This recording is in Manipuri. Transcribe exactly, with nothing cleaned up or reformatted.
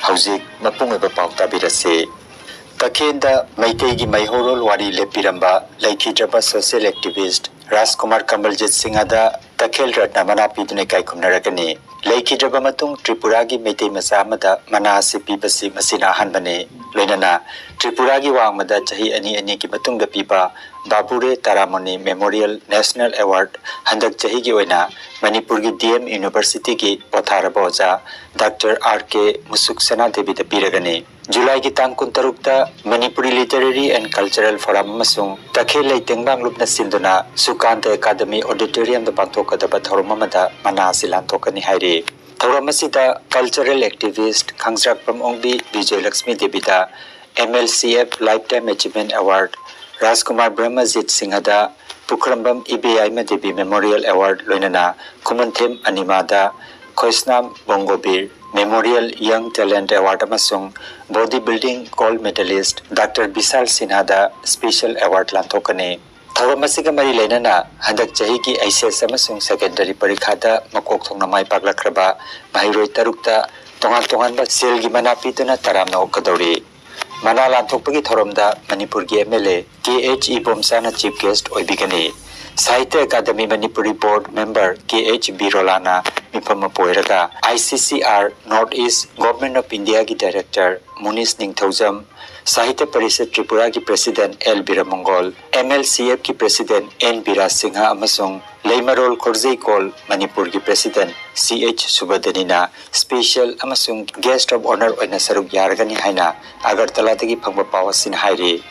ꯍꯧꯖꯤꯛ ꯃꯄꯨꯡ ꯑꯣꯏꯕ ꯄꯥꯎ ꯇꯥꯕꯤꯔꯁꯤ꯫ ꯇꯈꯦꯜꯗ ꯃꯩꯇꯩꯒꯤ ꯃꯩꯍꯧꯔꯣꯜ ꯋꯥꯔꯤ ꯂꯦꯞꯄꯤꯔꯝꯕ ꯂꯩꯈꯤꯗ꯭ꯔꯕ social activist ꯔꯥꯖꯀꯨꯃꯥꯔ ꯀꯃꯜꯖꯤꯠ ꯁꯤꯡꯍꯗ ꯇꯈꯦꯜ ꯔꯠꯅ ꯃꯅꯥ ꯄꯤꯗꯨꯅ ꯏꯀꯥꯏ ꯈꯨꯝꯅꯔꯒꯅꯤ꯫ ꯂꯩꯈꯤꯗ꯭ꯔꯕ ꯃꯇꯨꯡ ꯇ꯭ꯔꯤꯄꯨꯔꯥꯒꯤ ꯃꯩꯇꯩ ꯃꯆꯥ ꯑꯃꯗ ꯃꯅꯥ ꯑꯁꯤ ꯄꯤꯕꯁꯤ ꯃꯁꯤꯅ ꯑꯍꯥꯟꯕꯅꯤ꯫ ꯂꯣꯏꯅꯅ ꯇ꯭ꯔꯤꯄꯨꯔꯥꯒꯤ ꯋꯥꯡꯃꯗ ꯆꯍꯤ ꯑꯅꯤ ꯑꯅꯤꯒꯤ ꯃꯇꯨꯡꯗ ꯄꯤꯕ ꯕꯥꯕꯨꯔꯦ ꯇꯥꯔꯥꯃꯣꯅꯤ Memorial National Award ꯍꯟꯗꯛ ꯆꯍꯤꯒꯤ ꯑꯣꯏꯅ ꯃꯅꯤꯄꯨꯔꯒꯤ D M Universityꯒꯤ ꯄꯣꯊꯥꯔꯕ ꯑꯣꯖꯥ ꯗꯥꯛꯇꯔ R K ꯃꯨꯁꯨꯛ ꯁꯅꯥ ꯗꯦꯕꯤꯗ ꯄꯤꯔꯒꯅꯤ꯫ ꯖꯨꯂꯥꯏꯒꯤ ꯇꯥꯡ ꯀꯨꯟꯇꯔꯨꯛꯇ Manipuri Literary and Cultural Forum ꯑꯃꯁꯨꯡ ꯇꯈꯦꯜ ꯂꯩꯇꯦꯡꯕꯥꯡꯂꯨꯞꯅ ꯁꯤꯟꯗꯨꯅ ꯁꯨꯀꯥꯟꯇ ꯑꯦꯀꯥꯗꯃꯤ Auditoriumꯗ ꯄꯥꯡꯊꯣꯛꯀꯗꯕ ꯊꯧꯔꯝ ꯑꯃꯗ ꯃꯅꯥ ꯑꯁꯤ ꯂꯥꯟꯊꯣꯛꯀꯅꯤ ꯍꯥꯏꯔꯤ꯫ ꯊꯧꯔꯝ ꯑꯁꯤꯗ cultural activist ꯈꯥꯡꯖ꯭ꯔꯥꯛꯄꯝ ꯑꯣꯡꯕꯤ ꯕꯤꯖꯣꯏꯂꯛꯁꯃꯤ ꯗꯦꯕꯤꯗ M L C F Lifetime Achievement Award, ꯔꯥꯖꯀꯨꯃꯥꯔ ꯕ꯭ꯔꯍ꯭ꯃꯖꯤꯠ ꯁꯤꯡꯍꯗ ꯄꯨꯈ꯭ꯔꯝꯕꯝ ꯏꯕꯦꯌꯥꯏꯃ ꯗꯦꯕꯤ Memorial Award, ꯂꯣꯏꯅꯅ ꯈꯨꯃꯟꯊꯦꯝ ꯑꯅꯤꯃꯥꯗ Khoisnam Bongobir Memorial Young Talent Award ꯑꯃꯁꯨꯡ body building gold medalist doctor Bishal ꯁꯤꯟꯍꯥꯗ special award ꯂꯥꯟꯊꯣꯛꯀꯅꯤ꯫ ꯊꯧꯔꯝ ꯑꯁꯤꯒ ꯃꯔꯤ ꯂꯩꯅꯅ ꯍꯟꯗꯛ ꯆꯍꯤꯒꯤ H S S ꯑꯃꯁꯨꯡ secondary ꯄꯔꯤꯈꯥꯗ ꯃꯀꯣꯛ ꯊꯣꯡꯅ ꯃꯥꯏ ꯄꯥꯛꯂꯛꯈ꯭ꯔꯕ ꯃꯍꯩꯔꯣꯏ ꯇꯔꯨꯛꯇ ꯇꯣꯉꯥꯟ ꯇꯣꯉꯥꯟꯕ ꯁꯦꯜꯒꯤ ꯃꯅꯥ ꯄꯤꯗꯨꯅ ꯇꯔꯥꯝꯅ ꯑꯣꯛꯀꯗꯧꯔꯤ꯫ ꯃꯅꯥ ꯂꯥꯟꯊꯣꯛꯄꯒꯤ ꯊꯧꯔꯝꯗ ꯃꯅꯤꯄꯨꯔꯒꯤ M L A K H ꯏꯕꯣꯝꯆꯥꯅ chief guest ꯑꯣꯏꯕꯤꯒꯅꯤ꯫ Sahitya academy Manipuri board member K H ꯕꯤꯔꯣꯂꯥꯅ ꯃꯤꯐꯝ ꯃꯄꯨ ꯑꯣꯏꯔꯒ I C C R North East Government of Indiaꯒꯤ director ꯃꯨꯅꯤꯁ Ningthoujam, Sahitya parishad ꯇ꯭ꯔꯤꯄꯨꯔꯥꯒꯤ president L ꯕꯤꯔꯃꯪꯒꯣꯜ, M L C Fꯀꯤ president N ꯕꯤꯔꯥꯖ Singh ꯑꯃꯁꯨꯡ ꯂꯩꯃꯔꯣꯜ ꯈꯣꯔꯖꯩꯀꯣꯜ ꯃꯅꯤꯄꯨꯔꯒꯤ president C H ꯁꯨꯕꯗꯅꯤꯅ special ꯑꯃꯁꯨꯡ guest of honour ꯑꯣꯏꯅ ꯁꯔꯨꯛ ꯌꯥꯔꯒꯅꯤ ꯍꯥꯏꯅ ꯑꯒꯔꯇꯂꯥꯗꯒꯤ ꯐꯪꯕ ꯄꯥꯎ ꯑꯁꯤꯅ ꯍꯥꯏꯔꯤ꯫